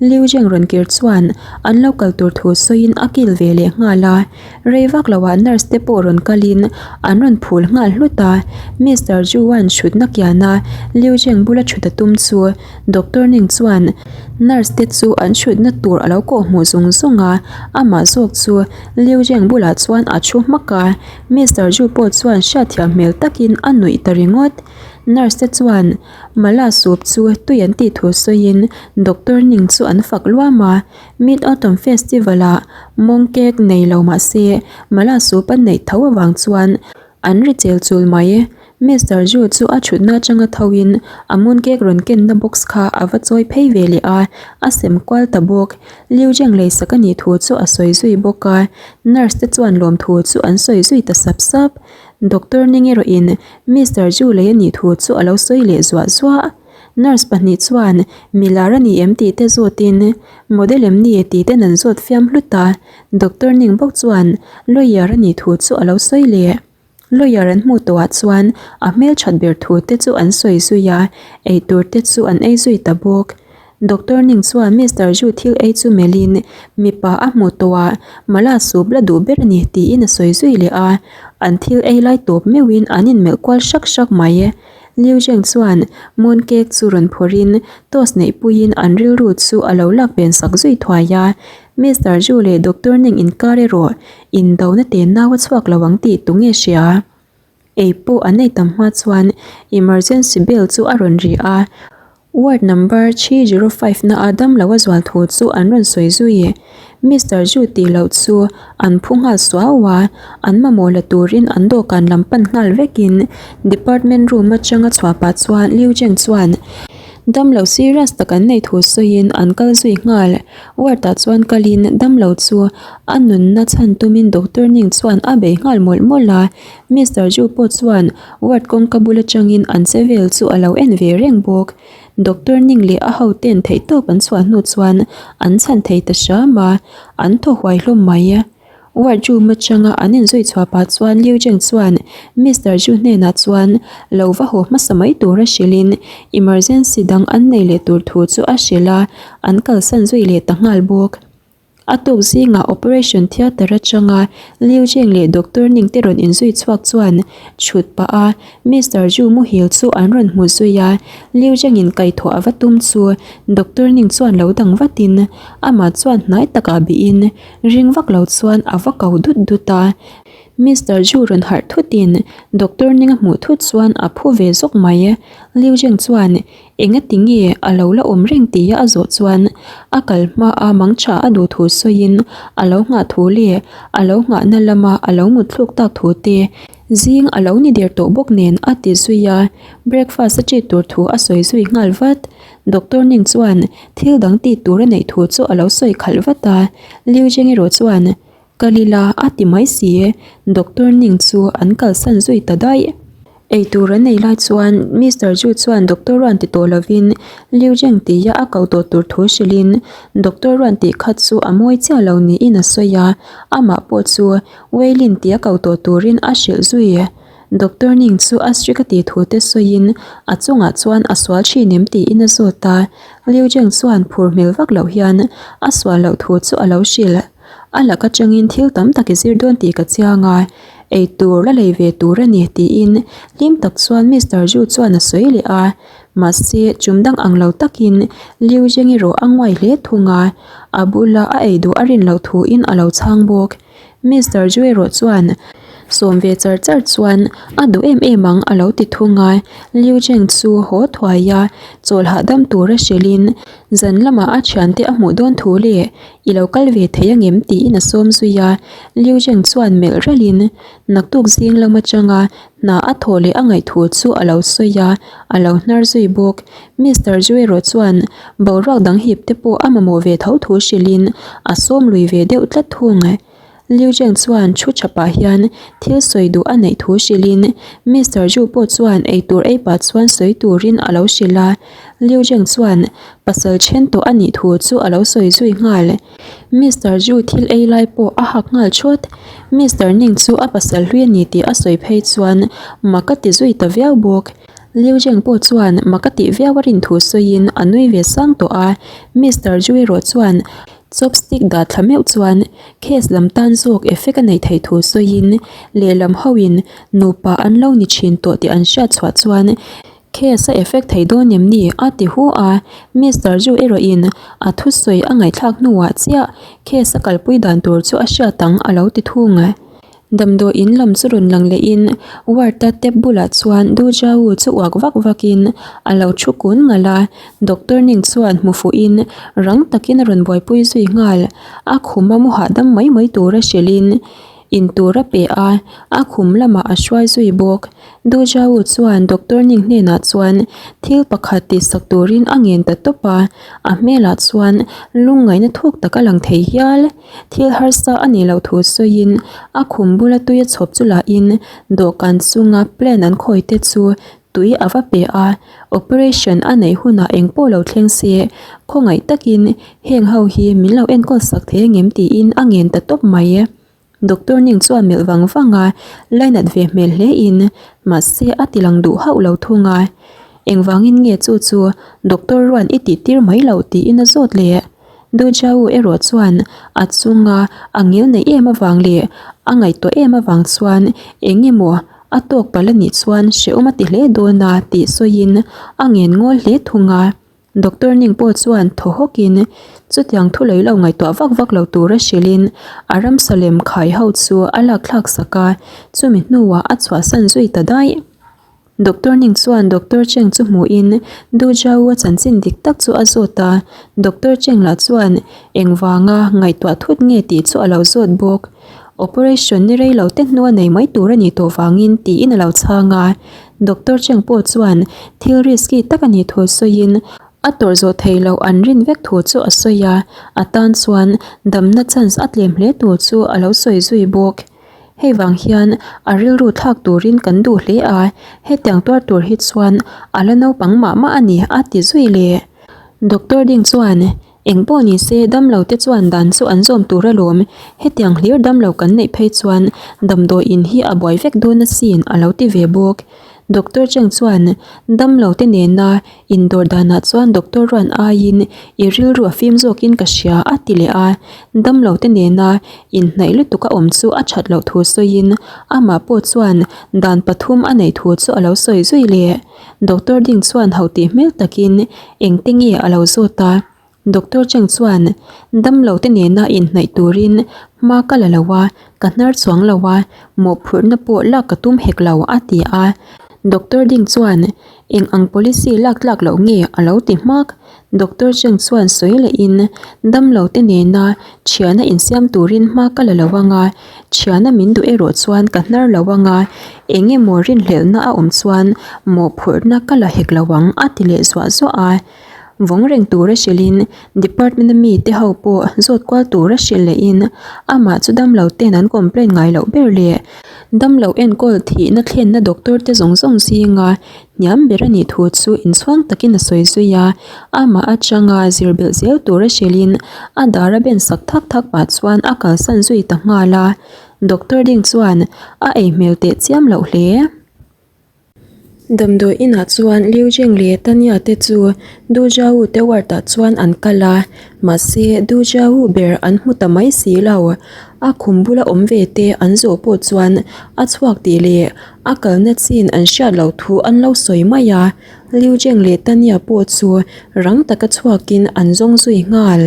Liu Zheng rawn kir chuan an lo kal tur thu sawiin a kil ve leh nghal a. Rei vak loah nurse te pawh rawn kalin an rawn phul nghal hlut a. Mister Zhu-a'n thutna kiana Liu Zheng bula thut a tum chu Doctor Ning chuan nurse te chu an thutna tur a lo kawhhmuh zung zung a, amah zawk chu Liu Zheng bulah chuan a thu hmak a. Mister Zhu pawh chuan hriatthiam hmel takin a nuih ta ringawt. Nurse te chuan Mala soup chu tui an tih thu sawiin Doctor Ning chu an fak luam a, Mid Autumn Festival ah mawng cake nei lo mah se Mala soup an neih tho avang chuan an ri chel chul mai. Mister Zhu chu a thutna atanga tho in a moon cake rawn kenna box kha a va chawi phei ve leh a, a sem kual ta bawk. Liu Zheng leisak a nih thu chu a sawi zui bawk a, nurse te chuan lawmthu chu an sawi zui ta sap sap. Doctor Ning erawhin Mister Zhu lei a nih thu chu a lo sawi leh zuah zuah. Nurse pahnih chuan milar a ni em tih te zawtin model em ni tih ten an zawt fiam hlut a, Doctor Ning bawk chuan lawyer a nih thu chu a lo sawi leh. Lawyer an hmuh tawhah chuan a hmelthat ber thu te chu an sawi zui a, eitur te chu an ei zui ta bawk. Doctor Ning chuan Mister Zhu thil ei chu melhin mipa a hmuh tawhah mala sup la duh ber a ni tiin a sawi zui leh a, an thil ei lai tawp meuhin an inmelh kual hrak hrak mai. Liu Zheng chuan moon cake chu rawn phawrhin toast neihpuiin an rilru chu a lo lak pen sak zui thuai a, Mister Zhu leh Doctor Ning inkar erawh indona te nau a chhuak lo ang tih tunge hria? Ei pawh an ei tam hma chuan emergency bell chu a rawn ri a, ward number 305 na a damlo a zual thu chu an rawn sawi zui. Mister Zhu tih loh chu an phu nghal suau a, an mamawh la turin an dawhkan lam pan nghal vekin department room atanga chhuah pah chuan Liu Zheng chuan damlo serious tak an neih thu sawiin an kal zui nghal. Ward ah chuan kalin damlo chu a nunna chhan tumin doctor Ning chuan a bei nghal mawlh mawlh a, Mister Zhu pawh chuan ward kawngka bul atangin an che vel chu a lo en ve reng bawk. Doctor Ning leh a hoten theihtawp an chhuah hnu chuan an chhan thei ta hram a, an thaw huai hlawm mai. Ward room atanga an inzui chhuah pah chuan Liu Zheng chuan Mister Zhu hnenah chuan lo va haw hmasa mai tura hrilhin emergency dang an nei leh tur thu chu a hrilh a, an kalsan zui leh ta nghal bawk. A tuk zingah operation theatre atanga Liu Zheng leh Doctor Ning te rawn inzui chhuak chuan chhut pah a Mister Zhu muhil chu an rawn hmu zui a, Liu Zhengin kaihthawh a va tum chu Doctor Ning chuan lo dang vatin amah chuan hnai takah bihin Ring vak lo chuan a va ko dut dut a, Mister Zhu rawn harh thutin Doctor Ning a hmuh thut chuan a phu ve zawk mai. Liu Zheng chuan enga ti nge a lo la awm reng tia a zawh chuan a kal hma a mang tha a duh thu sawiin a lo nghah thu leh a lo nghahna lama a lo mut thluk tak thu te zing a lo ni der tawh bawk nen a ti zui a, breakfast a treat tur thu a sawi zui nghal vat. Doctor Ning chuan thil dang tih tur a neih thu chu a lo sawi khalh vat a, Liu Zheng erawh chuan Kal ila a ti mai si, Doctor Ning chu an kalsan zui ta daih. Eitur an ei lai chuan Mister Zhu chuan Doctor Ruan ti tawh lovin Liu Zheng tia a ko tawh tur thu hrilhin Doctor Ruan tih khat chu a mawi chiah lo niin a sawi a, amah pawh chu Wei Lin tia ko tawh turin a hrilh zui. Doctor Ning chu a strict a tih thu te sawiin a chungah chuan a sual thin em tiin a zawt a, Liu Zheng chuan phur hmel vak loh hian a sual loh thu chu a lo hrilh. A lak atangin thil tam tak i zir dawn tih ka chiang a, ei tur la lei ve tur a ni tiin hlim tak chuan Mister Zhu chuan a sawi leh a, mahse chum dang ang lo takin Liu Zheng erawh a nguai hle thung a, a bula a ei duh a rin loh thuin a lo chhang bawk. Mister Ju erawh chuan sawm ve char char chuan a duh em em ang a lo ti thung a, Liu Zheng chu haw thuai a, chawl hahdam tura hrilhin zan lamah a thiante a hmuh dawn thu leh i lo kal ve thei angem tiin a sawm zui a, Liu Zheng chuan melh ralhin naktuk zing lam atanga hna a thawh leh a ngaih thu chu a lo sawi a, a lo hnar zui bawk. Mister Ju erawh chuan boruak dang hip te pawh a mamawh ve tho thu hrilhin a sawm lui ve deuh tlat thung. Liu Zheng chuan thu tha pah hian thil sawi duh a neih thu hrilhin Mister Ju pawh chuan eitur ei pah chuan sawi turin a lo hrilh a. Liu Zheng chuan pasal then tawh a nih thu chu a lo sawi zui nghal. Mister Zhu thil ei lai pawh a hak nghal thawt. Mister Ning chu a pasal hlui a ni tih a sawi phei chuan mak a ti zui ta viau bawk. Liu Zheng pawh chuan mak a tih viau a rin thu sawiin a nui ve sang tawh a, Mister Zhu erawh chuan chopstick dah thla meuh chuan case lam tan zawk effect a neih theih thu sawiin lehlam hoin nupa an lo ni thin tawh tih an hriat chhuah chuan Case a effect thei dawn em ni? a ti hu a, Mister Zhu erawhin a thusawi a ngaihthlak hnuah chiah case a kalpui dan tur chu a hriat ang a lo ti thung. Damdawi in lam chu rawn lang lehin ward a tap bulah chuan Du Jiao chu uak vak vakin a lo thu kun ngalh a, Doctor Ning chuan hmu fuhin rang takin a rawn buaipui zui nghal. A khum a mu hahdam mai mai tura hrilhin in tur a pe a, a khum lamah a hruai zui bawk. Du Jiao chuan doctor Ning hnenah chuan thil pakhat tihsak turin a ngen ta tawp a, a hmelah chuan lungngaihna thuk tak a lang thei hial. Thil harsa a nih loh thu sawiin a khum bula tui a chhawp chu lahin dawhkan chunga plan an khawi te chu tui a va pe a, operation a neih hunah eng pawh lo thleng se, khawngaih takin heng ho hi min lo enkawl sak thei angem tiin a ngen ta tawp mai. Doctor Ning chuan melh vang vang a, lainat ve hmel hle in, mahse a ti lang duh hauh lo thung a. Engvangin nge chu chu doctor ruan i tih tir mai loh tiin a zawt leh. Du Jiao erawh chuan a chunga a ngil neih em avang leh a ngaihtuah em avang chuan eng emaw a tawk palh a nih chuan hrehawm a ti hle dawn a tih sawiin a ngen ngawl hle thung a. Doctor Ning pawh chuan thaw hawkin chutiang thu lei lo ngaihtuah vak vak lo tura hrilhin a ramsa lem khai ho chu a lak thlak sak a, chumi hnuah a chhuahsan zui ta daih. Doctor Ning chuan Doctor Cheng chu hmuhin Du Jiao a chanchin dik tak chu a zawt a, Doctor Cheng lah chuan engvanga ngaihtuah thut nge tih chu a lo zawt bawk. Operation ni rei lo te hnu a nei mai tur a nih tawh vangin tiin a lo chhang a, Doctor Cheng pawh chuan thil risky tak a nih thu sawiin a tawrh zawh theih loh an rin vek thu chu a sawi a, a tan chuan damna chance a tlem hle tur chu a lo sawi zui bawk. Hei vang hian a rilru thlak turin kan duh hle a, hetiang tuar tur hi chuan a la naupang mah mah a ni a ti zui leh. Doctor ding chuan, Eng pawh ni se damlo te chuan dan chu an zawm tur alawm, hetiang hlir damlo kan neih phei chuan damdawi in hi a buai vek dawn asin a lo ti ve bawk. Doctor Cheng chuan, Damlo te nena indawr danah chuan doctor ruan aiin i rilru a fim zawkin ka hria a ti leh a. Damlo te nena inhnaih lutuk a awm chu a that loh thu sawiin amah pawh chuan dan pathum a neih thu chu a lo sawi zui leh. Doctor ding chuan ho tih hmel takin engte nge a lo zawt a. Doctor Cheng chuan, Damlo te nena inhnaih turin hma ka la lo a, ka hnar chuang lo a, mawhphurhna pawh lak ka tum hek lo, a ti a. Doctor Ding chuan, Eng ang policy lak tlak loh nge? a lo ti hmak. Doctor Cheng chuan sawi lehin, Damlo te nena thiana insiam turin hma ka la lo ang a, thiana min duh erawh chuan ka hnar lo ang a, eng emaw rinhlelhna a awm chuan mawhphurhna ka la hek lo ang, a ti leh zuah zuah a. Vawng reng tura hrilhin department a mite ho pawh zawt kual tura hrilh lehin amah chu damlo ten an complain ngai loh ber leh damlo enkawl thihna thlenna doctor te zawng zawng zinga hniam ber a nih thu chu inchhuang takin a sawi zui a, amah atanga zir belh zel tura hrilhin a dar a ben sak thak thak pah chuan a kalsan zui ta nghal a, doctor ding chuan a ei hmel teh chiam loh hle. Damdawi inah chuan Liu Jing leh Tanya te chu Du Jiao te ward ah chuan an kal a, mahse Du Jiao ber an hmu ta mai si lo. A khum bula awm ve te an zawh pawh chuan a chhuak tih leh a kalna chin an hriat loh thu an lo sawi mai a, Liu Jing leh Tanya pawh chu rang taka chhuakin an zawng zui nghal.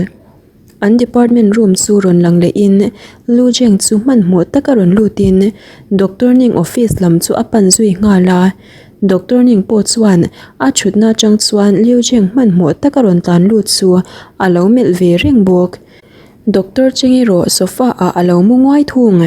An department room chu rawn lang lehin Lu Jeng chu hmanhmawh taka rawn lutin Doctor Ning office lam chu a pan zui nghal a. Doctor Ning pawh chuan a thutna atang chuan Liu Jeng hmanhmawh taka rawn tlan lut chu a lo melh ve reng bawk. Doctor Cheng erawh sofa ah a lo mu nguai thung.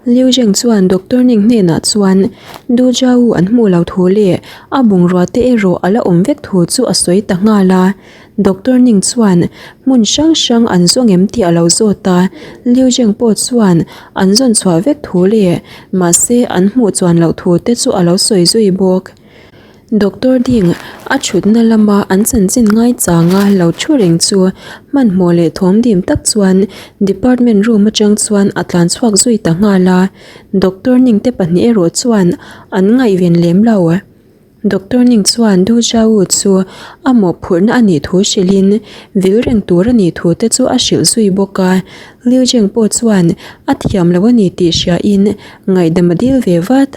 Liu Zheng chuan Doctor Ning hnenah chuan Du Jiao an hmuh lo thu leh a bungrua te erawh a la awm vek thu chu a sawi ta nghal a. Doctor Ning chuan hmun hrang hrang an zawng em tih a lo zawt a, Liu Zheng pawh chuan an zawn chhuah vek thu leh mahse an hmuh chuan loh thu te chu a lo sawi zui bawk. Doctor ding a thutna lama an chanchin ngaichanga lo thu reng chu hmanhmawh leh thawm dim tak chuan department room atang chuan a tlan chhuak zui ta nghal a, doctor ning te pahnih erawh chuan an ngaihven lem lo. Doctor Ning chuan Du Zhao chu a mawhphurhna a nih thu hrilhin vil reng tur a nih thu te chu a hrilh zui bawk a. Liu Zheng pawh chuan a thiam lo a ni tih hriain ngaihdam a dil ve vat.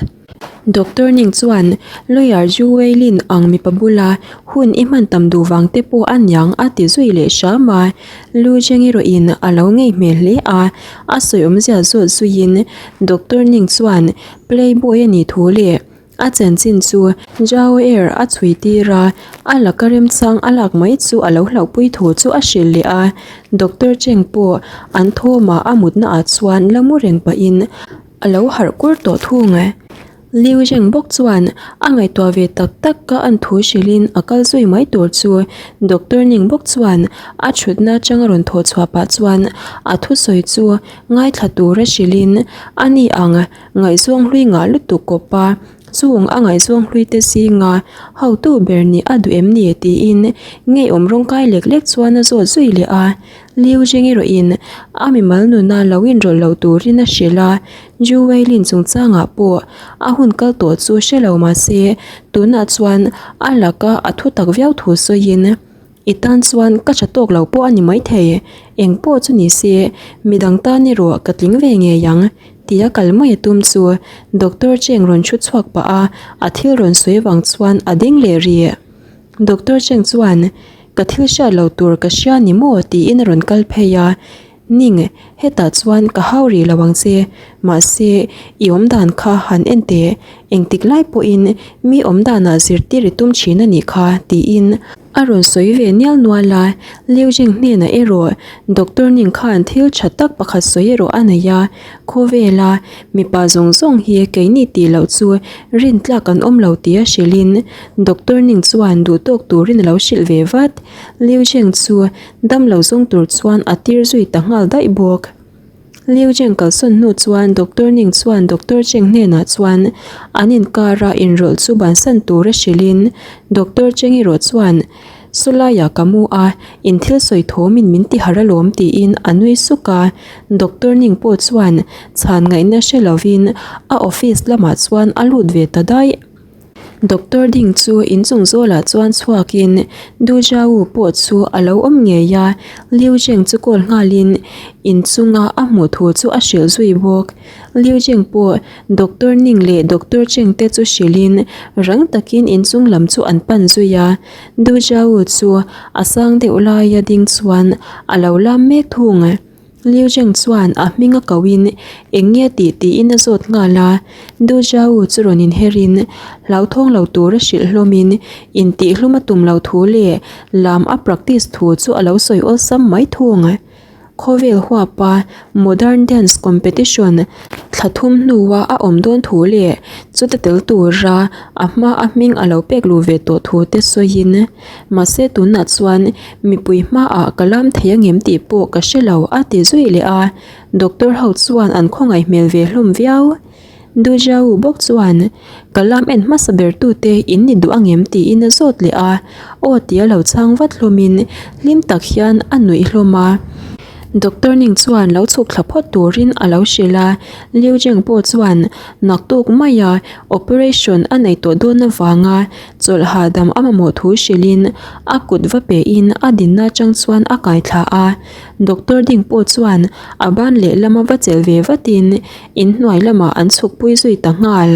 Doctor Ning chuan Lawyer Zhu Weilin ang mipa bula hun i hman tam duh vang te pawh a niang a ti zui leh hram a. Liu Zheng erawhin a lo ngei hmel hle a, a sawi awmzia zawt zuiin Doctor Ning chuan Playboy a nih thu leh A chanchin chu Zhao Er a chhui tir a, a laka remchang a lak mai chu a lo hlauhpui thu chu a hrilh leh a. Doctor Cheng pawh an thawmah a mutna ah chuan la mu reng pahin a lo harh kur tawh thung. Liu Zheng bawk chuan a ngaihtuah ve tak tak ka an thu hrilhin a kal zui mai tur chu Doctor Ning bawk chuan a thutna atanga rawn thawh chhuah pah chuan a thusawi chu ngaithla tura hrilhin a ni ang Ngaihzawng hlui ngah lutuk kawp a, chung a ngaihzawng hlui te zinga hotu ber nih a duh em ni tiin ngeiawm rawngkai lek lek chuan a zawt zui leh a. Liu Zheng erawhin a mimal nuna lo inrawlh lo turin a hrilh a, Zhu Weilin chungchangah pawh a hun kal tawh chu hre lo mahse tunah chuan a laka a thutak viau thu sawiin I tan chuan ka tha tawk lo pawh a ni maithei, eng pawh chu ni se midang tan erawh ka tling ve ngei ang tia kal mai a tum chu Doctor Cheng rawn thu chhuak pah a, a thil rawn sawi vang chuan a ding leh rih. Doctor Cheng chuan ka thil hriat lo tur ka hria ni maw tiin a rawn kal phei a, Ning, hetah chuan ka hau rih lo ang che, mahse i awmdan kha han en teh, engtik lai pawhin mi awmdanah zirtir i tum thin a nih kha, tiin a rawn sawi ve nial nual a. Liu Jing hnenah erawh Doctor Ning khan thil tha tak pakhat sawi erawh a nei a, Khawvela mipa zawng zawng hi keini tih loh chu rintlak an awm lo tia hrilhin Doctor Ning chuan duhtawk turin a lo hrilh ve vat. Liu Jing chu Damlo zawng tur chuan a tir zui ta nghal daih bawk. Liu Zheng kalsawn hnu chuan Doctor Ning chuan Doctor Cheng hnenah chuan an inkara inrawlh chu bansan tur a hrilhin Doctor Cheng erawh chuan Sawlaiah ka mu a, in thil sawi thawmin min ti harh alawm tiin a nui suk a. Doctor Ning pawh chuan chhan ngaihna hre lovin a office lamah chuan a lut ve ta daih. Doctor ding chu inchung zawlah chuan chhuakin Du Zhao pawh chu a lo awm ngei a, Liu Zheng chu call nghalin inchunga a hmuh thu chu a hrilh zui bawk. Liu Zheng pawh Doctor Ning leh Doctor Cheng te chu hrilhin rang takin inchung lam chu an pan zui a, Du Zhao chu a sang deuh laia ding chuan a lo lam mek thung. Liu Zheng chuan a hming a kohin eng nge tih tiin a zawt nghal a, Du Zhao chu rawn inherin hlauthawng lo tur a hrilh hlawmin intihhlum a tum lo thu leh lam a practice thu chu a lo sawi awlsam mai thung. Khawvel huapa Modern Dance Competition thla thum hnua a awm dawn thu leh chuta tel tura a hma a hming a lo pek luh ve tawh thu te sawiin mahse tunah chuan Mipui hmaah ka lam thei angem tih pawh ka hre lo a ti zui leh a, doctor ho chuan an khawngaih hmel ve hlawm viau. Du Jiao bawk chuan ka lam en hmasa ber tute in ni duh angem tiin a zawt leh a, aw tia lo chhang vat hlawmin hlim tak hian a nuih hlawm a. Doctor Ning chuan lo chhuk thla phawt turin a lo hrilh a, Liu Zheng pawh chuan naktuk maia operation a nei tawh dawn avanga Chawlh hahdam a mamawh thu hrilhin a kut va pehin a dinna atang chuan a kai thla a, doctor ding pawh chuan a ban lehlama va chelh ve vatin inhnuai lamah an chhukpui zui ta nghal.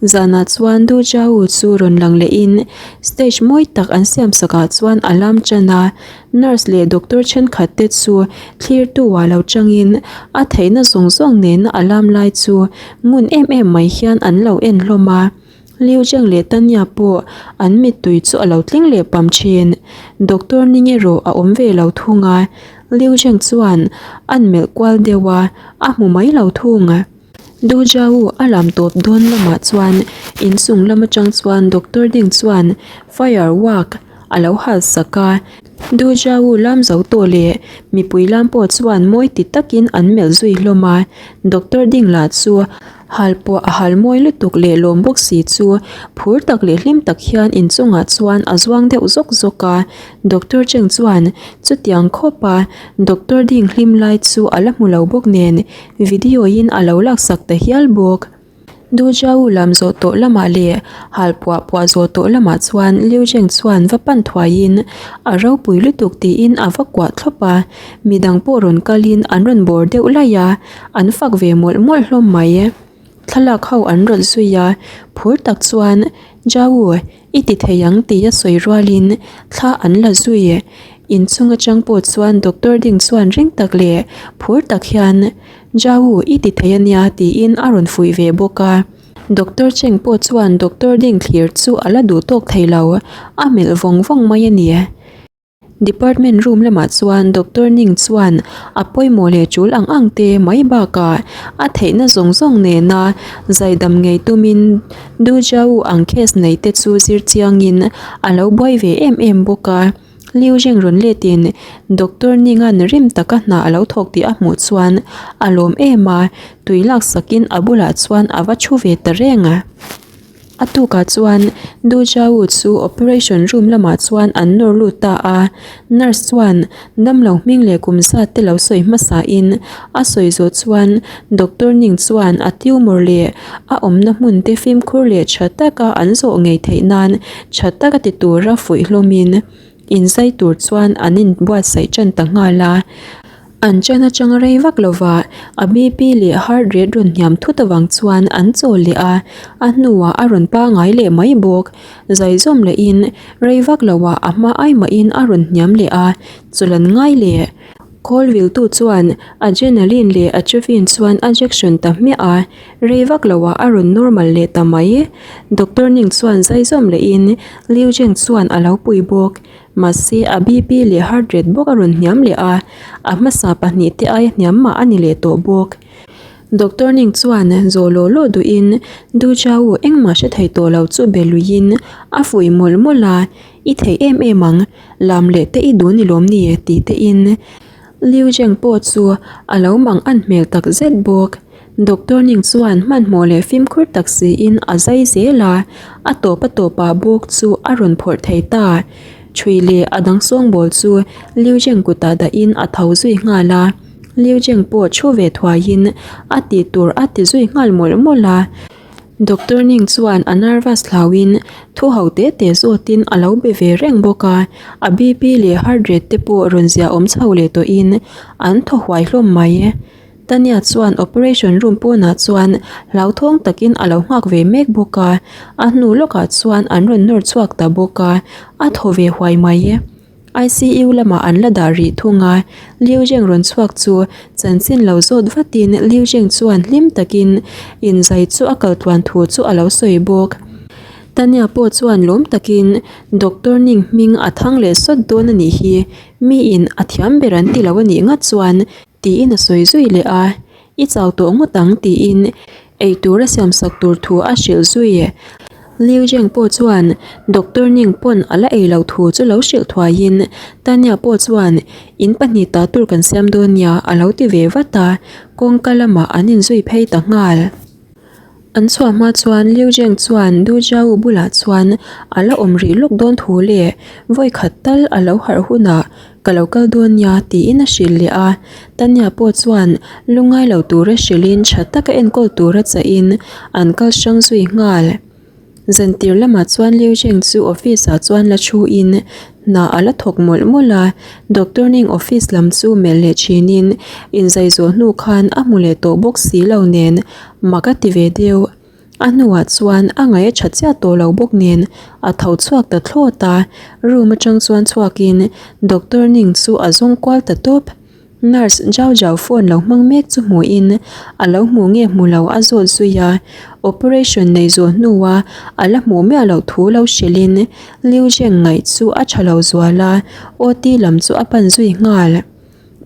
Zanah chuan Du Zhao chu rawn lang lehin stage mawi tak an siam sakah chuan a lam tan a, nurse leh doctor thenkhat te chu thlirtu ah lo tangin a theihna zawng zawng nena a lam lai chu ngun em em mai hian an lo en hlawm a. Liu Zheng leh Tanya pawh an mittui chu a lo tling leh pam thin. Doctor Ning erawh a awm ve lo thung a, Liu Zheng chuan an melh kual deuh a, a hmu mai lo thung. Du Zhao a lam tawp dawn lamah chuan inchung lam atang chuan Doctor Ding chuan fire work a lo hal sak a, Du Zhao lam zo tawh leh mipui lam pawh chuan mawi ti takin an melh zui hlawm a, Doctor Ding lah chu Halpuah a hal mawi lutuk leh lawm bawk si chu phur tak leh hlim tak hian inchungah chuan a zuang deuh zawk zawk a, Doctor Cheng chuan chutiang khawp a Doctor ding hlim lai chu a la hmu lo bawk nen video in a lo laksak ta hial bawk. Dujau lam zawh tawh lamah leh halpuah puah zawh tawh lamah chuan Liu Zheng chuan va pan thuaiin a ropui lutuk tiin a va kuah thlawp a, midang pawh rawn kalin an rawn bawr deuh laih a, an fak ve mawlh mawlh hlawm mai. Thlalak ho an rawlh zui a, phur tak chuan Jau i ti thei ang tih a sawi rualin thla an la zui. Inchung atang pawh chuan doctor ding chuan ring tak leh phur tak hian Jau i ti thei ania tiin a rawn fuih ve bawk a. Doctor Cheng pawh chuan doctor ding thlir chu a la duh tawk thei lo, a melh vawng vawng mai a ni. Department room lamah chuan Doctor Ning chuan a pawimawh leh tul ang ang te mai bakah a theihna zawng zawng nena zaidam ngei tumin Du Jiao ang case nei te chu zir chiangin a lo buai ve em em bawk a. Liu Zheng rawn letin Doctor Ning-a'n rim taka hna a lo thawk tih a hmuh chuan a lawm em a, tui laksakin a bulah chuan a va thu ve ta reng a. A tukah chuan Du Jiao chu operation room lamah chuan an nawr lut ta a, nurse chuan damlo hming leh kum zat te lo sawi hmasa in a sawi zawh chuan doctor Ning chuan a tumor leh a awmna hmun te fimkhur leh tha taka an zawh ngei theih nan tha taka ti tura fuih hlawm in inzai tur chuan an inbuatsaih tan ta nghal a. An chan atanga rei vak lova a BP leh heart rate rawn hniam thut avang chuan an chawl leh a, a hnuah a rawn pangai leh mai bawk. Zaizawm lehin rei vak loah a hma ai mahin a rawn hniam leh a, chawlh an ngai leh. Khawl viltu chuan adrenaline leh atropine chuan a jection ta hmiah a, rei vak loah a rawn normal leh ta mai. Doctor Ning chuan zaizawm lehin Liu Zheng chuan a lo pui bawk. Mahse, a BP leh heart rate bawk a rawn hniam leh a, a hmasa pahnihte aia hniam mah a ni leh tawh bawk. Doctor Ning chuan zawh law law duhin Du Chau engmah hre thei tawh lo chu be luiin a fuih mawlh mawlh a, I theih em em ang, lam leh te i duh ni lawm ni? tih te in. Liu Zheng pawh chu a lo mang an hmel tak zet bawk. Doctor Ning chuan hmanhmawh leh fimkhur tak siin a zai zel a, a tawp a tawpah bawk chu a rawn phawrh thei ta. Ṭhui leh a dang sawngbawl chu Liu Zheng kutah dahin a tho zui nghal a. Liu Zheng pawh thu ve thuaiin a tih tur a ti zui nghal mawlh mawlh a. Doctor Ning chuan a nervous hlauhin thu ho te te zawtin a lo be ve reng bawk a, a BP leh heart rate te pawh rawn ziahawm chho leh tawhin an thaw huai hlawm mai. Tania chuan operation room pawnah chuan hlauthawng takin a lo nghak ve mek bawk a, a hnu lawkah chuan an rawn nawr chhuak ta bawk a, a thaw ve huai mai. ICU lamah an la dah rih thung a, Liu Zheng rawn chhuak chu chanchin lo zawt vatin Liu Zheng chuan hlim takin inzai chu a kal tluan thu chu a lo sawi bawk. Tania pawh chuan lawm takin Doctor Ning hming a thang leh sawt dawn a nih hi, miin a thiam ber an ti lo a nih ngat chuan tiin a sawi zui leh a, I chau tawh ngawt ang tiin ei tur a siamsak tur thu a hrilh zui. Liu Zheng pawh chuan Doctor Ning pawn a la ei loh thu chu lo hrilh thuaiin Tanya pawh chuan in pahnih ta tur kan siam dawn nia a lo ti ve vat a, kawngka lamah an inzui phei ta nghal. An chhuah hma chuan Liu Zheng chuan Du Jiao bulah chuan a la awm rih lawk dawn thu leh vawi khat tal a lo harh hunah ka lo kal dawn nia tiin a hrilh leh a. Tanya pawh chuan lungngai lo tura hrilhin tha taka enkawl tura chahin an kal hrang zui nghal. Zantir lamah chuan Liu Zheng chu office ah chuan la thu in hna a la thawk mawlh mawlh a, Doctor Ning office lam chu melh leh thin in inzai zawh hnu khan a hmu leh tawh bawk si lo nen mak a ti ve deuh. A hnuah chuan a ngaih a tha chiah tawh lo bawk nen a tho chhuak ta thlawt a, room atang chuan chhuak in Doctor Ning chu a zawng kual ta tawp. Nurse Zhao Zhao phone lo hmang mek chu hmuhin a lo hmu nge hmu lo a zawt zui a, operation nei zawh hnua a la hmuh miah loh thu lo hrilhin Liu Zheng ngaih chu a tha lo zual a, OT lam chu a pan zui nghal.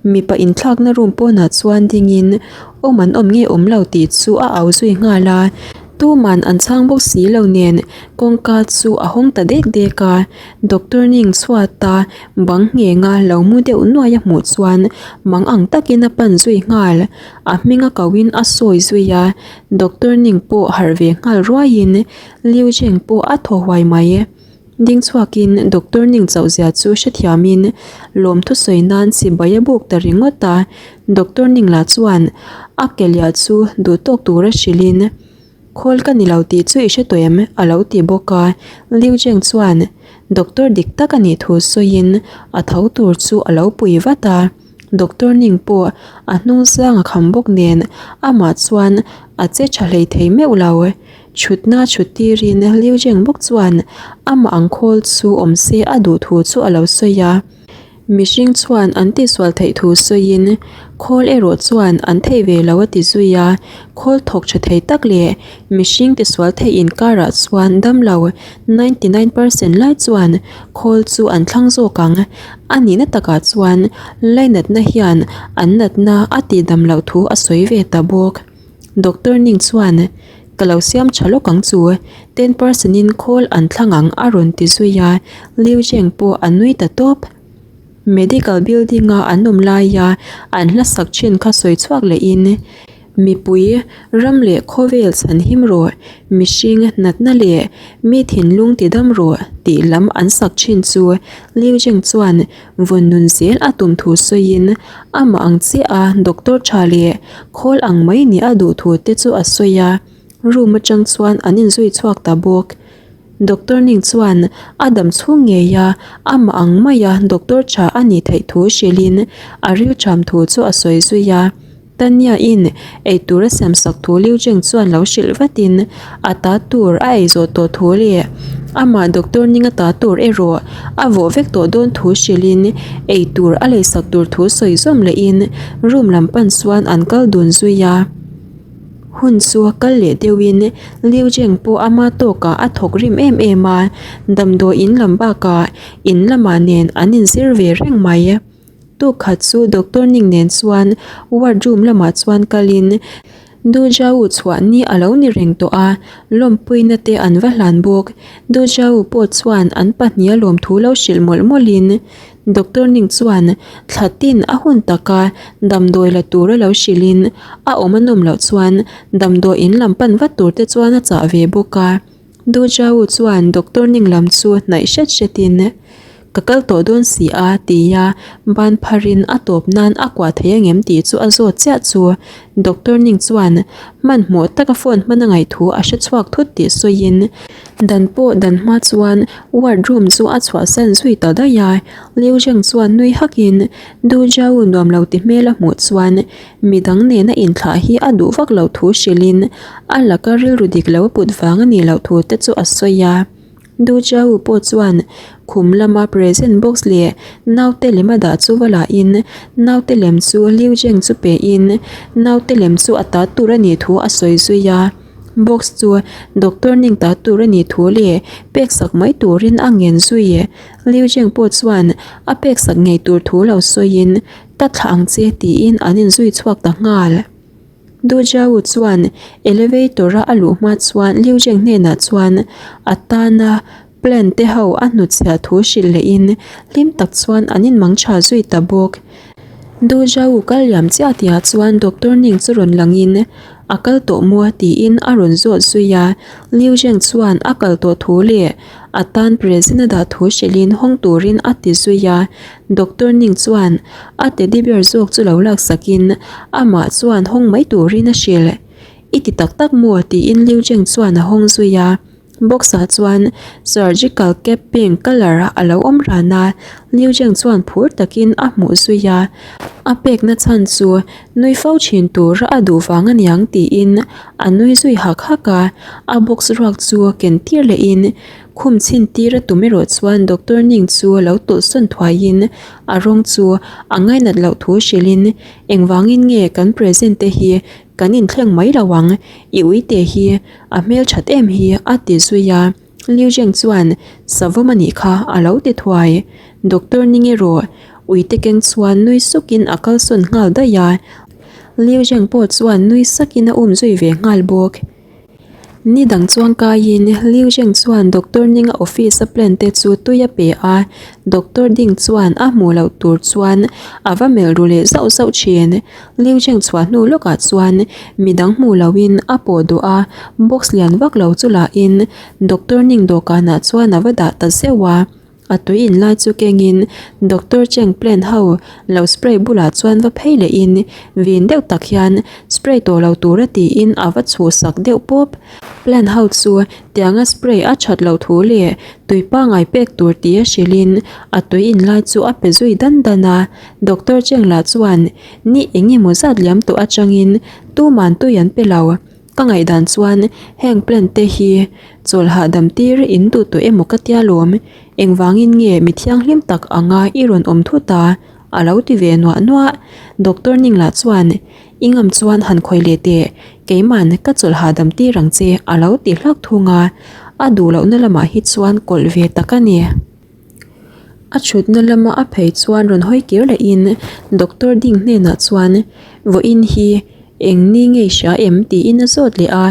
Mipa inthlakna room pawnah chuan dingin awm an awm nge awm lo tih chu a au zui nghal a, tuman an chhang bawk si lo nen kawngka chu a hawng ta dek dek a, Doctor Ning chhuata Bang nghenga lo mu deuh nuai a hmuh chuan mang ang takin a pan zui nghal. A hming a kohin a sawi zui a, Doctor Ning pawh harh ve nghal ruaiin Liu Zheng pawh a thaw huai mai. Ding chhuakin Doctor Ning chauh zia chu hrethiamin lawmthu sawi nan chibai a buk ta ringawt a, Doctor Ning lah chuan a ke liah chu duhtawk tura hrilhin. Khawl ka ni lo tih chu i hre tawh em? a lo ti bawk a. Liu Zheng chuan doctor dik tak a nih thu sawiin a tho tur chu a lo pui vat a. Doctor Ning pawh a hnung zang a kham bawk nen amah chuan a che tha hlei thei meuh lo. Chhutna chhut tirin Liu Zheng bawk chuan amah ang khawl chu awm se a duh thu chu a lo sawi a. Mihring chuan an tihsual theih thu sawiin khawl erawh chuan an theih ve lo a ti zui a, khawl thawk tha thei tak leh mihring tisual theih inkarah chuan damlo 99 percent lai chuan khawl chu an thlang zawk ang. A nihna takah chuan lainatna hian an natna a tihdam loh thu a sawi ve ta bawk. Doctor Ning chuan Ka lo siam tha lawk ang chu, 10 percent in khawl an thlang ang a rawn ti zui a, Liu Zheng pawh a nui ta tawp. Medical building a an awm laia an hla sak thin kha sawi chhuak lehin, Mipui, ram leh khawvel chhan him rawh, mihring natna leh mi thinlung ti dam rawh tih lam an sak thin chu Liu Zheng chuan vawn nun zel a tum thu sawiin amah ang chiah a doctor tha leh khawl ang mai nih a duh thu te chu a sawi a, room atang chuan an inzui chhuak ta bawk. Doctor Ning chuan a dam chhung ngei a, amah ang maia doctor tha a nih theih thu hrilhin a rilṭham thu chu a sawi zui a. Tanya-in eitur a siam sak thu Liu Zheng chuan lo hrilh vatin a ta tur a ei zawh tawh thu leh amah doctor Ning-a ta tur erawh a vawh vek tawh dawn thu hrilhin eitur a lei sak tur thu sawi zawm lehin room lam pan chuan an kal dun zui a. Hun chu a kal leh deuhin Liu Zheng pawh ama tawkah a thawk rim em em a, damdawi in lam bakah in lamah nen an inzir ve reng mai. Tuk khat chu Doctor Ning nen chuan ward room lamah chuan kalin Du Zhao chhuah ni a lo ni reng tawh a, lawmpuina te an va hlan bawk. Du Zhao pawh chuan an pahniha lawmthu lo hrilh mawlh mawlhin Doctor Ning chuan thla tin a hun taka damdawi la tura lo hrilhin a awm a nawm loh chuan damdawi in lam pan vat tur te chuan a chah ve bawk a. Du Zhao chuan Doctor Ning lam chu hnaih hret hretin, Ka kal tawh dawn si a, tia ban pharin a tawp nan a kuah thei angem tih chu a zawt chiah chu. Doctor Ning chuan hmanhmawh taka phone hman a ngaih thu a hre chhuak thut tih sawiin dan pawh dan hma chuan ward room chu a chhuahsan zui ta daih a. Liu Zheng chuan nui hakin Du Zhao nuam lo ti hmel a hmuh chuan Midang nena inthlah hi a duh vak loh thu hrilhin a laka rilru dik lo a put vang a nih loh thu te chu a sawi a. Du Chau pawh chuan khum lama present box leh naute lem a dah chu va lahin naute lem chu Liu Zheng chu pein naute lem chu a ta tur a nih thu a sawi zui a. Box chu doctor ning ta tur a nih thu leh pek sak mai turin a ngen zui. Liu Zheng pawh chuan a pek sak ngei tur thu lo sawiin Ka thlah ang che tiin an inzui chhuak ta nghal. Du Jiao chuan elevator a a luh hma chuan Liu Zheng hnenah chuan a tana plan te ho a hnutchhiah thu hrilh lehin hlim tak chuan an inmang tha zui ta bawk. Du Jiao kal liam chiah tihah chuan Doctor Ning chu rawn langin a kal tawh maw tiin a rawn zawt zui a, Liu Zheng chuan a kal tawh thu leh a tan present a dah thu hrilhin hawng turin a ti zui a, Doctor Ning chuan a teddy bear zawk chu lo laksakin amah chuan hawng mai turin a hrilh. I ti tak tak maw? tiin Liu Zheng chuan a hawng zui a. Box ah chuan surgical cap pink colour a lo awm ran a, Liu Zheng chuan phur takin a hmuh zui a. A pekna chhan chu nui fo thin tur a duh vang aniang tiin a nui zui hak hak a. A box ruak chu ken tir lehin khum chhin tir a tum erawh chuan Doctor Ning chu lo tawlh sawn thuaiin a rawng chu a ngainat loh thu hrilhin engvangin nge kan present te hi Kan inthleng mai lo ang, i uite hi a hmelthat em hi a ti zui a, Liu Zheng chuan savawm a nih kha a lo ti thuai. Doctor Ning erawh uite keng chuan nui sukin a kalsawn nghal daih a, Liu Zheng pawh chuan nui sakin a um zui ve nghal bawk. Ni dang chuang kaiin Liu Zheng chuan Doctor Ning-a office a plan te chu tui a pe a, Doctor Ding chuan a hmuh loh tur chuan a va melh ru leh zauh zauh thin. Liu Zheng chhuah hnu lawkah chuan midang hmuh lohin a pawh duh a, box lian vak lo chu lahin Doctor Ning dawhkanah chuan a va dah ta zeuh a. A tui in lai chu kengin Doctor Cheng plant ho lo spray bulah chuan va phei lehin vin deuh tak hian spray tawh lo tura tiin a va chhuhsak deuh pawp. Plant ho chu tianga spray a that loh thu leh tui pangngai pek tur tia hrilhin a tui in lai chu a pe zui dan dan a. Doctor Cheng lah chuan ni eng emaw zat liam tawh atangin tuman tui an pe lo. Ka ngaihdan chuan heng plant te hi chawlh hahdam tir in duh tawh emaw ka tia lawm, engvangin nge mi thianghlim tak anga i rawn awm thut a? a lo ti ve nuah nuah. Doctor Ning lah chuan i ngam chuan han khawi leh teh, keiman ka chawlh hahdam tir ang che a lo ti hlak thung a, a duh lohna lamah hi chuan kawlh ve tak a ni. A thutna lama a phei chuan rawn hawi kir lehin doctor ding hnenah chuan vawiin hi eng ni nge i hria em tiin a zawt leh a,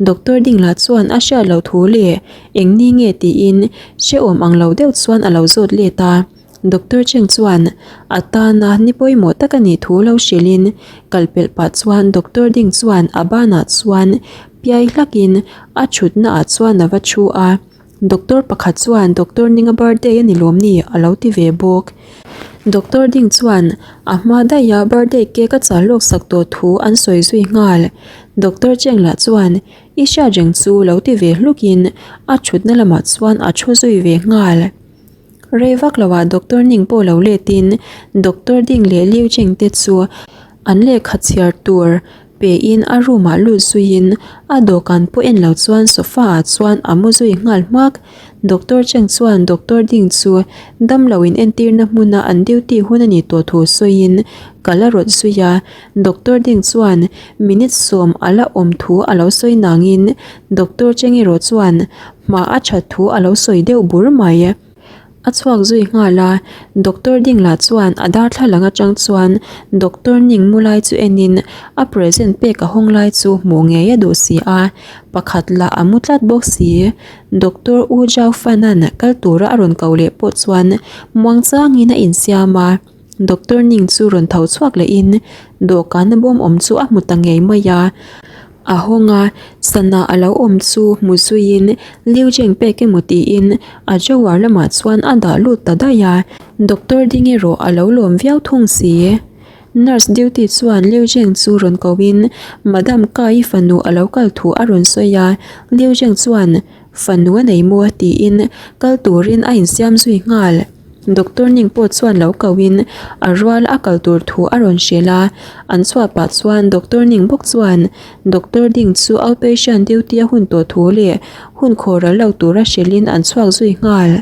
doctor ding lah chuan a hriat loh thu leh eng ni nge tiin hrehawm ang lo deuh chuan a lo zawt let a, doctor Cheng chuan a tana ni pawimawh tak a nih thu lo hrilhin kal pelh pah chuan doctor ding chuan a banah chuan piai hlakin a thutna ah chuan a va thu a. Doctor pakhat chuan Doctor Ninga birthday a ni lawm ni a lo ti ve bawk. Doctor ding chuan a hma daih a birthday cake a chal lawk sak tawh thu an sawi zui nghal. Doctor Cheng lah chuan i hriat reng chu lo ti ve hlukin a thutna lamah chuan a thu zui ve nghal. Rei vak loah Doctor Ning pawh lo letin Doctor Ding leh Liu Cheng te chu an lehkha chhiar tur Pein a room ah lut zuiin a dawhkan pawh en lo chuan sofa ah chuan a mu zui nghal hmak. Doctor Cheng chuan Doctor Ding chu damlo in entirna hmuna an duty hun a nih tawh thu sawiin ka la rawt zui a. Doctor Ding chuan minute sawm a la awm thu a lo sawi nangin Doctor Cheng erawh chuan hma a that thu a lo sawi deuh bur mai. A chhuak zui nghal a, doctor ding lah chuan a darthlalang atang chuan doctor ning mu lai chu enin a present pek a hawng lai chu hmuh ngei a duh si a, pakhat lah a mu tlat bawk si. Doctor U Zhao Fan-a'n kal tura a rawn ko leh pawh chuan muangchangin a insiam a. Doctor Ning chu rawn tho chhuak lehin dawhkana bawm awm chu a hmu ta ngei mai a. A hawng a, sana a lo awm chu hmu zuiin Liu Jeng pek emaw tiin a drawer lamah chuan a dah lut ta daih a. Doctor ding erawh a lo lawm viau thung si. Nurse duty chuan Liu Jeng chu rawn koin Madam Kai fanu a lo kal thu a rawn sawi a. Liu Jeng chuan fanu a nei maw tiin kal turin a insiam zui nghal. Doctor Ning pawh chuan lo ko in a rual a kal tur thu a rawn hrilh a, an chhuah pah chuan Doctor Ning bawk chuan Doctor Ding chu outpatient duty a hun tawh thu leh hun khawhral lo tura hrilhin an chhuak zui nghal.